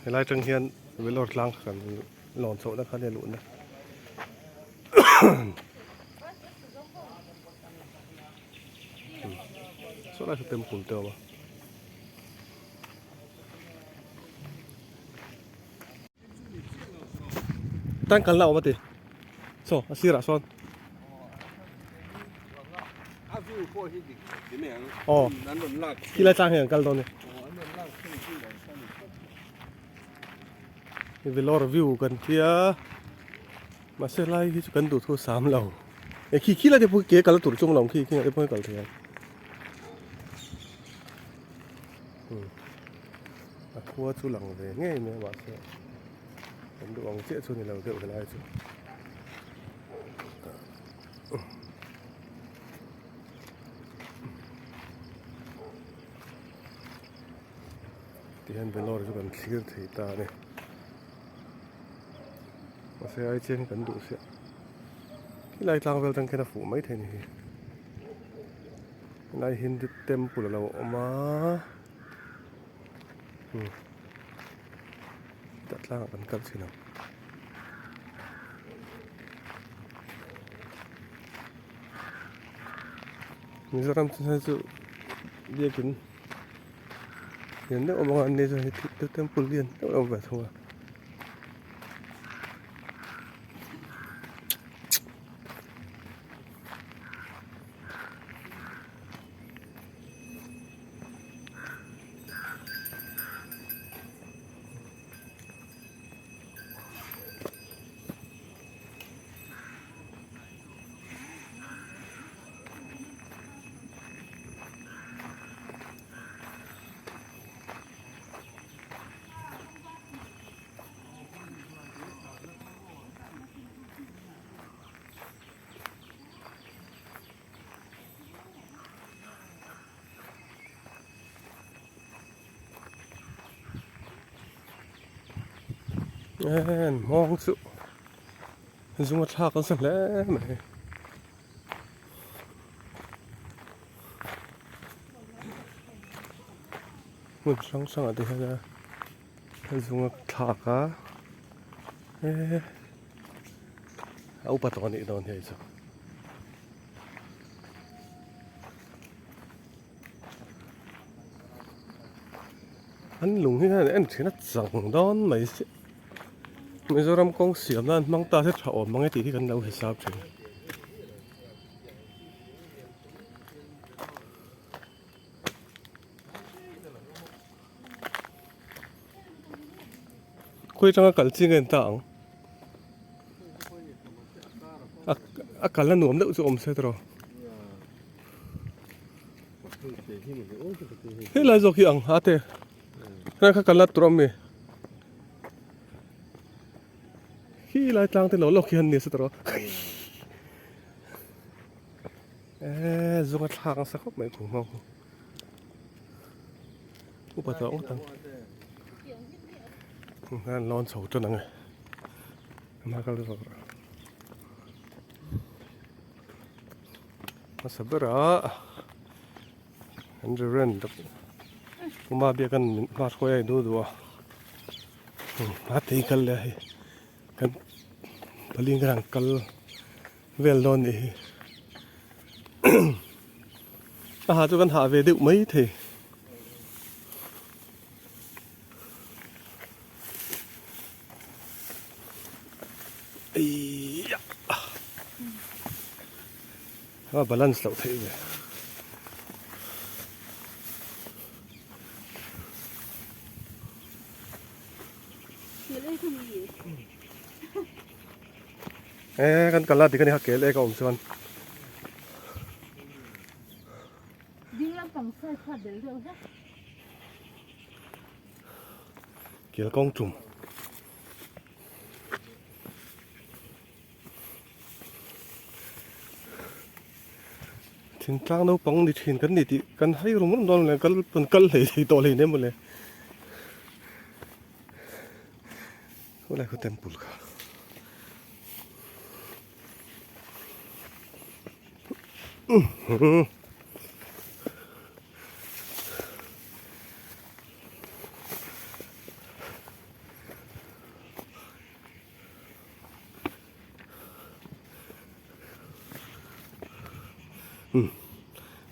Helai atang hian Vellore tlang kha kan lawn chhohna kha nia luhna. Saw lai saw temple te a awm a. Tan kalna a awm a ti. Saw a sirah sawn. Aw khilai tlang hi an kal dawn a ni. Vellore view kan tia mahse lai hi chu kan duh thu sam lo. E khi khilai te pawh ke kal tur chu awm lo ang khi khilai te pawh hi kal thei ang. A khua chu lang ve ngei mai a mahse kan duh ang chiah chu ni lo deuh helai chu. Tihian Vellore chu kan thlir thei ta a ni. Mahse ai chian hi kan duh siah. Khilai tlang vel tang khian a fuh mai thei a ni hi. Helai Hindu temple a lo awm a umm tah tlangah kan kal thin ang. Mizoram chu hei chu biakin lian deuh awm ang a an ni chuan hei temple lian deuh a awm ve thung a. En hmawng chu zunga thlak nasa hle mai. Hmun hrang hrangah te hian a zunga thlak a eh a upa tawh a nih dawn hi hei chu. An lung hi hian en thin a chang dawn mai si. Mizoram kawng siam nan hmang ta se tha awm mang e tih hi kan lo hisap thin. Khawi atanga kal chi nge an ta ang? A kalna nuam deuh chu awm se tawh. Helai zawk hi ang ha te. Helai kha kalna tur a awm mi. Khi lai tlang te lo lawk hi an ni se tawh. Eee zunga thlak nasa khawp mai khum ho. Upa tawh ngawt ang. An lawn chho tan ang e. Hma kal zawk rawh. Hmasa berah an Reverend Uma biakan min hma hruai a duh duh a. Hma tei kal leh a hei. Kan paling kan han kal vel dawn nih hi. A ha chu kan hah ve deuh mai thei. A balance loh theih ve. E kan kal a dik a ni kha kel ek a awm chuan. Kel kawng tum. Thingtlang naupang ni thin kan ni tih kan hai rum rum dawn mawle kal kan kal hlei thei tawh hlei nem mawle. Khawlai khaw temple kha.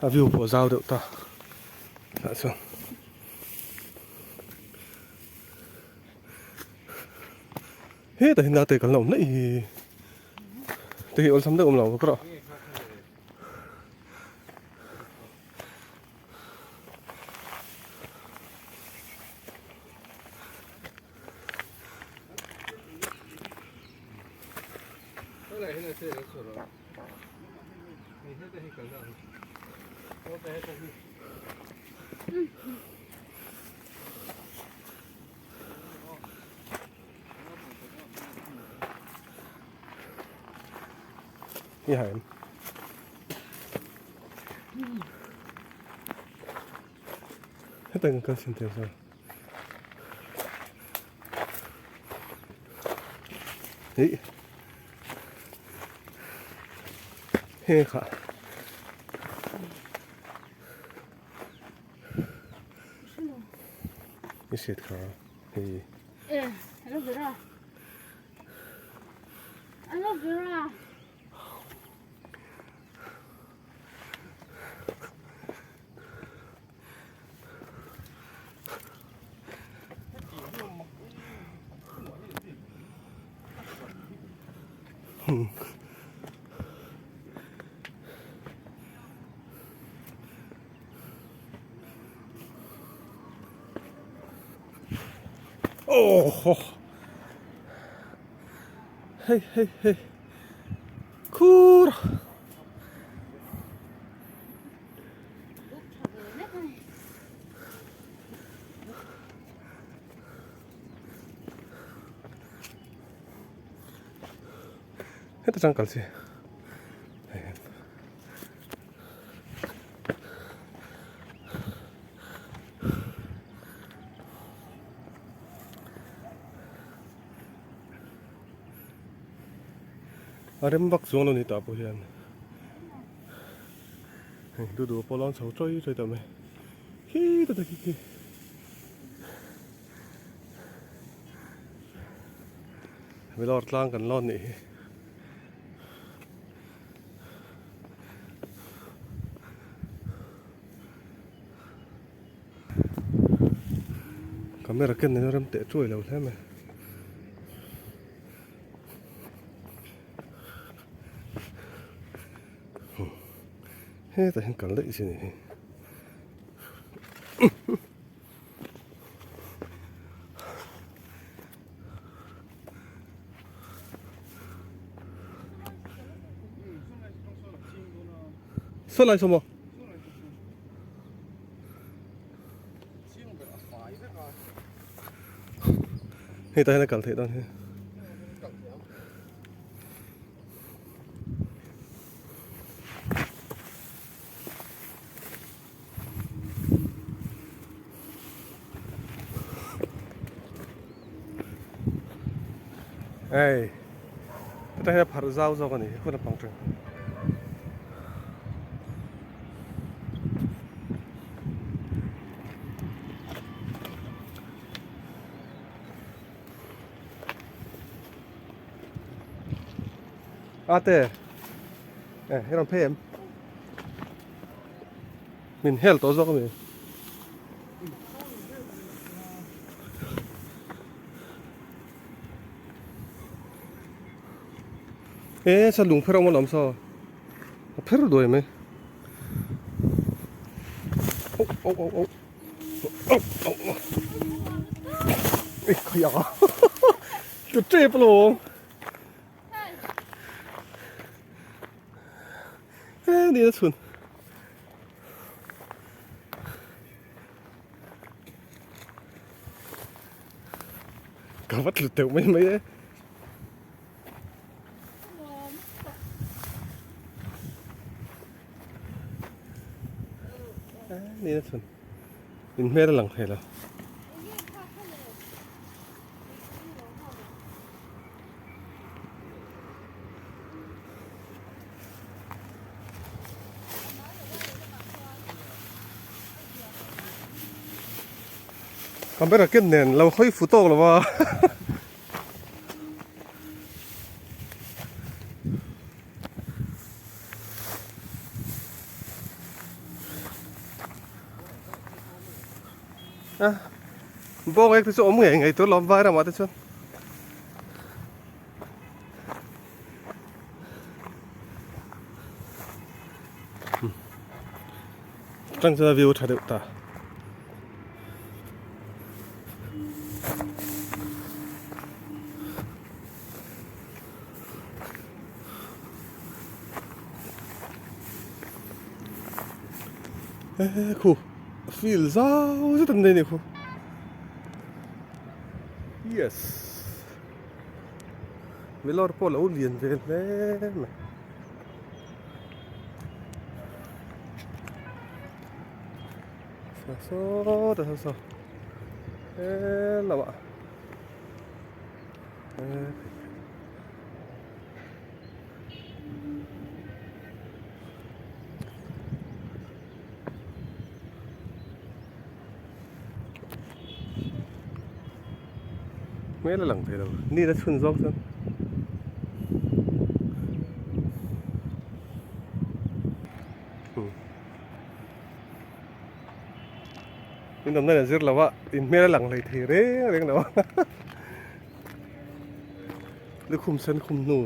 A view pawh a zau deuh ta tah chuan. Hetah hian ate kalna awm daih hi te hi awlsam deuh awm lo ka rawh. I haim. Hetah kan kal thin teh chuan. Ih. He kha. I hriat kha hei. E, aloe vera. Aloe vera. Oh Hei hei hei Khur Heta chang kal chi. A rem vak chuang lo ni tah pawh hian hei duh duh pawh lawn chho chawi chawi tawh mai khi ta khi khi. Milawr tlang kan lawn nih hi. Camera ken nen a rem teh chuai lo hle mai. Hetah hian kal daih chi a nih hi. Saw lai saw maw? Hei tah hian a kal theih dawn hi. Hei hetah hian a pharh zau zawk a ni hi hun a pang thin. Ate eh i rawn phei em? Min hel tawh zawk a mi. E sa lung pher awm alawm saw. A pher duai mai. Oh oh oh oh. Oh oh oh. Ê khai à. Cái trep luôn. Ê đi nó chhun. Ka va tlu teuh mai mai e. Ni na chhun. In hmel a lang thei lo. Camera ken nen lo hawi fu tawk lo va. Bawng ek te chu awm ngei ngei tur lawm vai ramah te chuan. Tang chuan a view tha deuh ta. Ehe khu field zau zet an nei a ni khu yes milawr pawh a lo lian ve hle mai. Saw saw saw hello ah. Hmel a lang thei lo ni la chhun zawk chuan In awmna in zir lo a in hmel a lang hlei thei reng reng lo a lukhum sen khum hnu.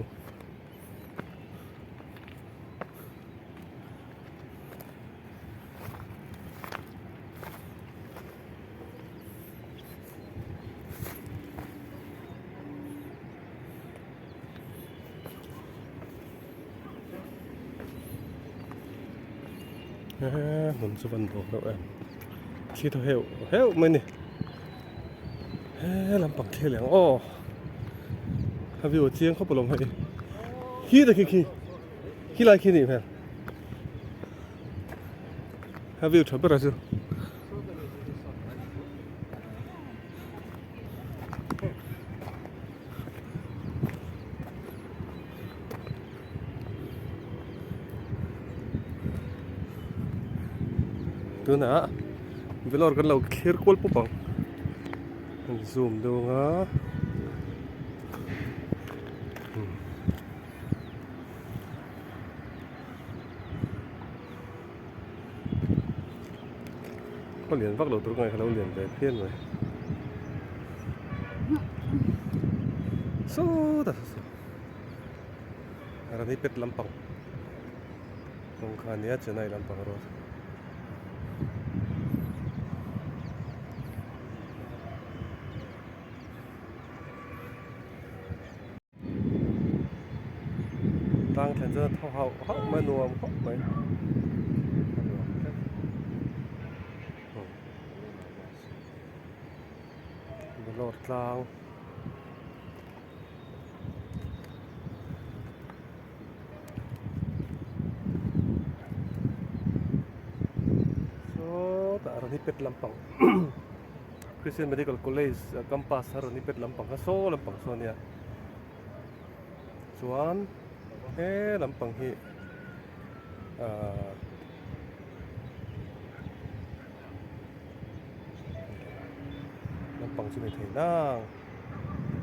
He hmun chu van bawk deuh em thli thaw heuh heuh mai a ni he lampang thli leh ang aw a view a chiang khawp alawm hei khi ta khi khi khi lai khi a nih hmel a view tha ber a chu. Tunah Vellore kan lo thlir kual pawp ang an zoom deuh ang a Khaw lian vak lo tur ka ngaih kha lo lian ve phian mai. Sawtah saw saw Ranipet lampang kawng kha ania Chennai lampang road. Tlang thlen chuan a thaw hauh hauh mai a nuam khawp mai a nuam tlat Vellore tlang sawtah Ranipet lampang. Christian Medical College campus a rawn ipet lampang kha saw lampang saw ania chuan he lampang hi ahh lampang chu ni thei nang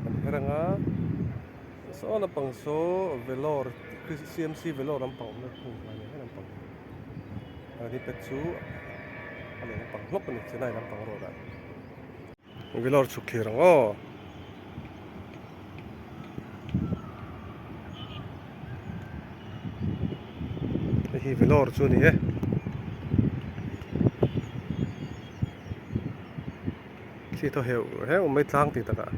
an her anga saw lampang saw Vellore C_M_C Vellore lampang awmna hmun kha ania he lampang hi. Ani pet chu a leh lampang hlawk a ni Chennai lampang road ah Vellore chhuk thlir ang aw. Hei hi Vellore chu a ni e. Thli thaw heuh heuh mai tlang tih takah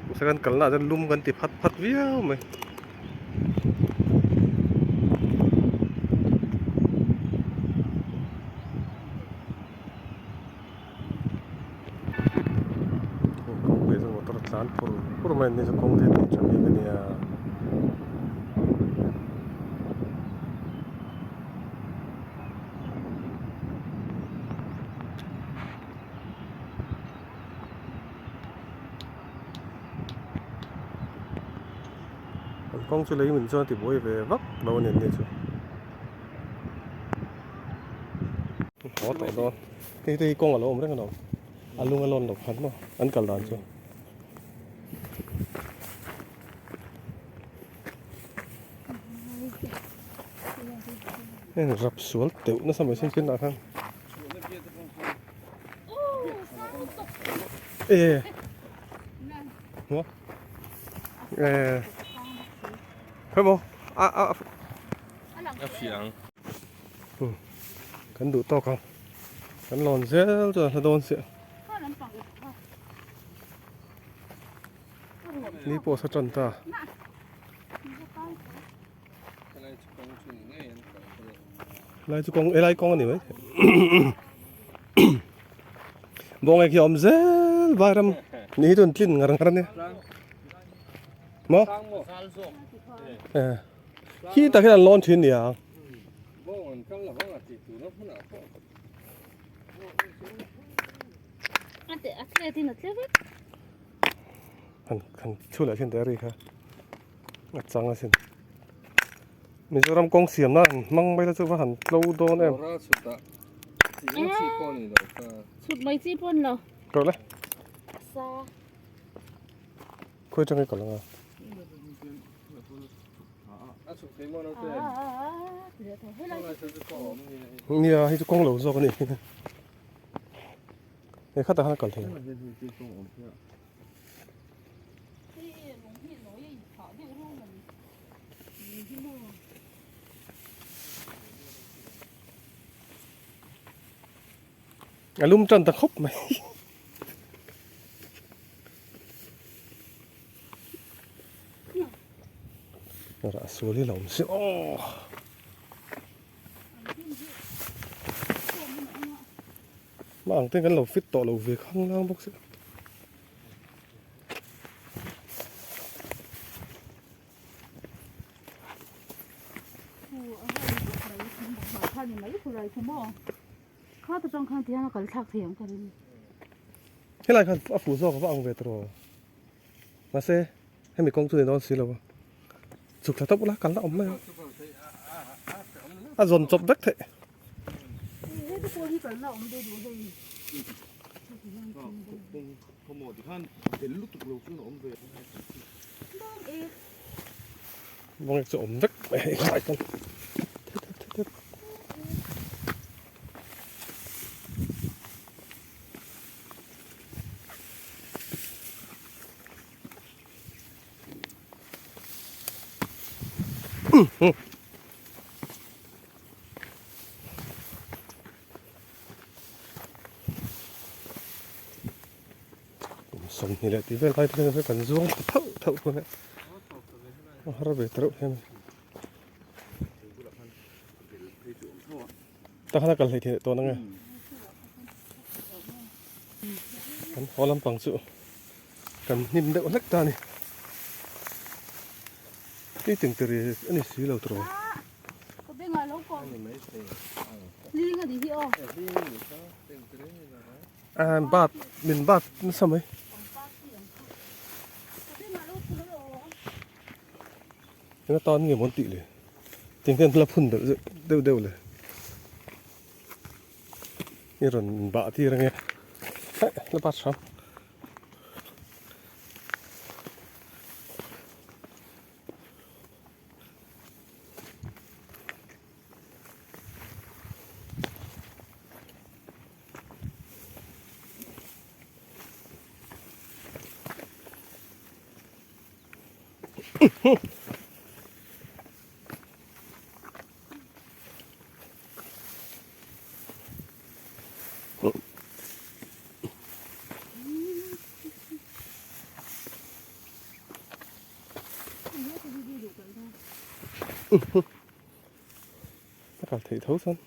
mahse kan kalna ah chuan lum kan ti phat phat viau mai. Kawngpui chu motor tlan pur pur mai a ni chu kawng te tih tha bik a nia. An kawng chu lei min chuan a ti buai ve vak lo a ni an ni chu. Haw tawh dawn hei te hi kawng a lo awm reng alawm a lung a lawn loh khan maw an kal dan chu. Heng rap sual teuh nasa mai sin chin ah khan. E maw e khawi maw a a a fiah ang kan duh tawk ang kan lawn zel chuan a hla dawn chiah ni pawh sa tan ta. Lai chu kawng helai kawng a ni mai bawng ek hi a awm zel vairam ni hi chu an tlin ngar ngar a nia maw khi tak hian an lawn thin nia han han chhu leh thin teh a ri kha. A chang asin. Mizoram kawng siam nan han hmang mai la chu va han tlo dawn em. Chhut mai chi pawn lo. Rawh le. Sa. Khawi atang i kal anga. Nia hei chu kawng lo zawk a ni. Hei khatah khan a kal thei. A lum tan ta khawp mai. Rah sual hi a lo awm si aw. Mah ang te kan lo fit tawh lo ve khanglang bawk si. Helai khan a fuh zawk a va ang ve tawh mahse hemi kawng chu ni dawn si lo a chhuk thla tawp ula kalna awm mai a a zawn chawp vek theih. Bawngek chu awm vek mai hei lai chuan Sawmhnih leh tih vel lai te hian kan zuang thla thauh thauh dawn e a har ve ta reuh hian tah khan a kal hleithei leh tawh ang e kan haw lampang chu kan hnim deuh hlek ta a ni tui teng teri a ni si lo tawh. Bat min bat nasa mai. Eng atan nge maw an tih le? Tiang hian la phun belh deuh deuh le. I rawn bah tir ange. Heh la bat hram. A kal theih tho chuan.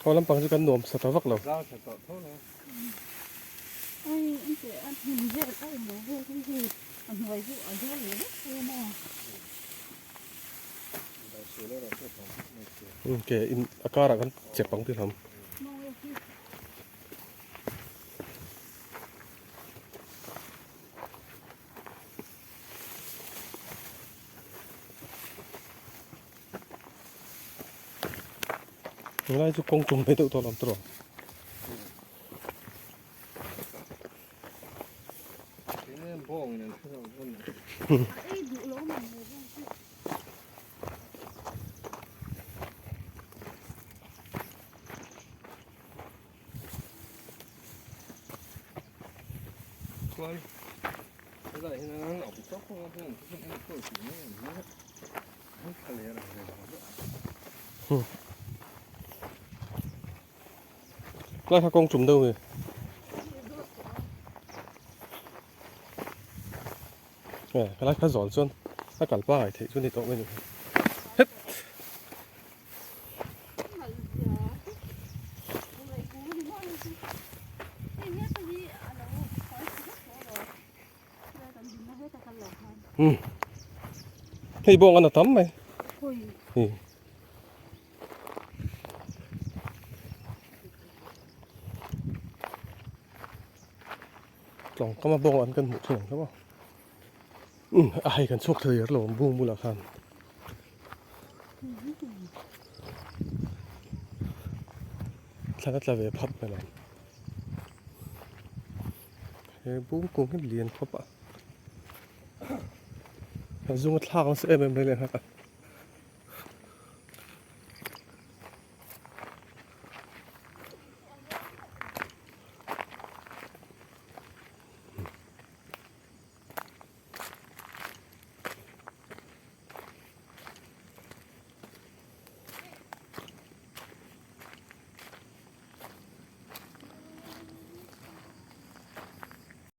Aw lampang chu kan nuam sa ta vak lo. Ke in a karah kan chep ang tih hlawm. Tunlai chu kawng tum mai deuh tawh lam tawh. Chuan helai hian awm tawk a heng te hian enkawl tih mai an ni a an tha leh reng ve lo deuh. Lai kha kawng tum deuh nge. Nge helai kha zawl chuan a kal pangai theih chu ni tawh mai ni. Het. Hmm. Hei bawng an a tam mai. Hmm. Tlawng kama bawng an kan hmuh thin ang kha maw. Umm a hei kan chhuak thei alo bung bulah khan. Thlan a tla ve phap mai lo. He bung kung hi lian khawp a. A zung a thlak nasa em em mai leh nghal a.